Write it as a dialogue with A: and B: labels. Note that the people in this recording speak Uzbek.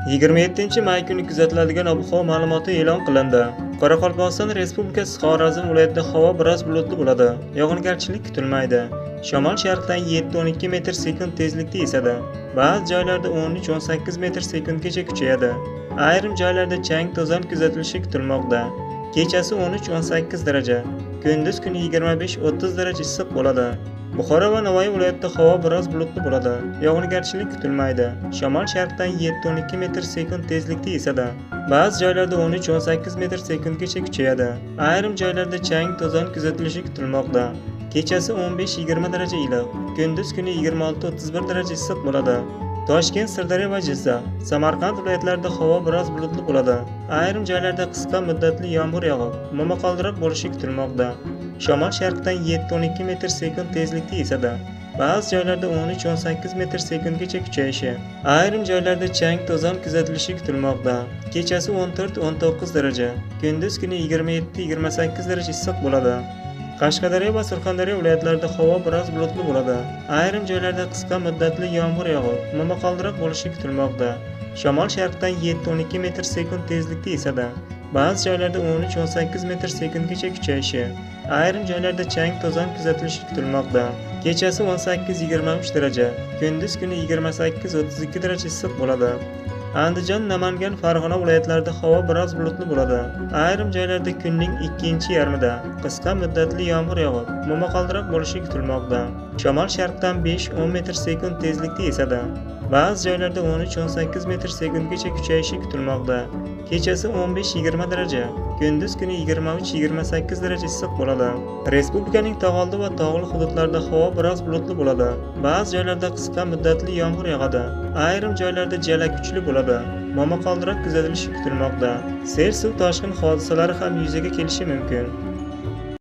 A: 27 may kuni kuzatiladigan ob-havo ma'lumoti e'lon qilindi. Qoraqalpog'iston Respublikasi, Xorazm viloyatida havo biroz bulutli bo'ladi. Yog'ingarchilik kutilmaydi. Shamol sharqdan 7-12 metr sekund tezlikda esadi. Ba'zi joylarda 13-18 metr sekundgacha kuchayadi. Ayrim joylarda chang to'zon kuzatilishi kutilmoqda. Kechasi 13-18 daraja, kunduz kuni 25-30 daraja issiq bo'ladi. Buxoro va Navoiy viloyatida havo biroz bulutli bo'ladi. Yog'ingarchilik kutilmaydi. Shamol sharqdan 7-12 metr sekund tezlikda esadi. Ba'zi joylarda 13-18 metr sekundgacha kuchayadi. Ayrim joylarda chang to'zon kuzatilishi kutilmoqda. Kechasi 15-20 daraja iliq, kunduz kuni 26-31 daraja issiq bo'ladi. Toshkent, Sirdaryo va Jizzax, Samarqand viloyatlarida havo biroz bulutli bo'ladi. Ayrim joylarda qisqa muddatli yomg'ir yog'ib, momaqaldiroq bo'lishi kutilmoqda. Shamol sharqdan 7-12 metr sekund tezlikda esadi. Ba'zi joylarda 13-18 metr sekundgacha kuchayishi. Ayrim joylarda chang to'zon kuzatilishi kutilmoqda. Kechasi 14-19 daraja, kunduz kuni 27-28 daraja issiq bo'ladi. Qashqadaryo va Surxondaryo viloyatlarida havo biroz bulutli bo'ladi. Ayrim joylarda qisqa muddatli yomg'ir yog'ib, momaqaldiroq bo'lishi kutilmoqda. Shamol sharqdan 7-12 metr sekund tezlikda esadi. Ba'zi joylarda 13-18 metr sekundgacha kuchayishi. Ayrim joylarda chang to'zon kuzatilishi kutilmoqda. Kechasi 18-23 daraja, kunduz kuni 28-32 daraja issiq bo'ladi. Andijon, Namangan, Farg'ona viloyatlarida havo biroz bulutli bo'ladi. Ayrim joylarda kunning ikkinchi yarmida qisqa muddatli yomg'ir yog'ib, momaqaldiroq bo'lishi kutilmoqda. Shamol sharqdan 5-10 metr sekund tezlikda esadi. Ba'zi joylarda 13-18 metr sekundgacha kuchayishi kutilmoqda. Kechasi 15-20 daraja, kunduz kuni 23-28 daraja issiq bo'ladi. Respublikaning tog'oldi va tog'li hududlarida havo biroz bulutli bo'ladi. Ba'zi joylarda qisqa muddatli yomg'ir yog'adi. Ayrim joylarda jala kuchli bo'ladi. Momaqaldiroq kuzatilishi kutilmoqda. Sel suv toshqin hodisalari ham yuzaga kelishi mumkin.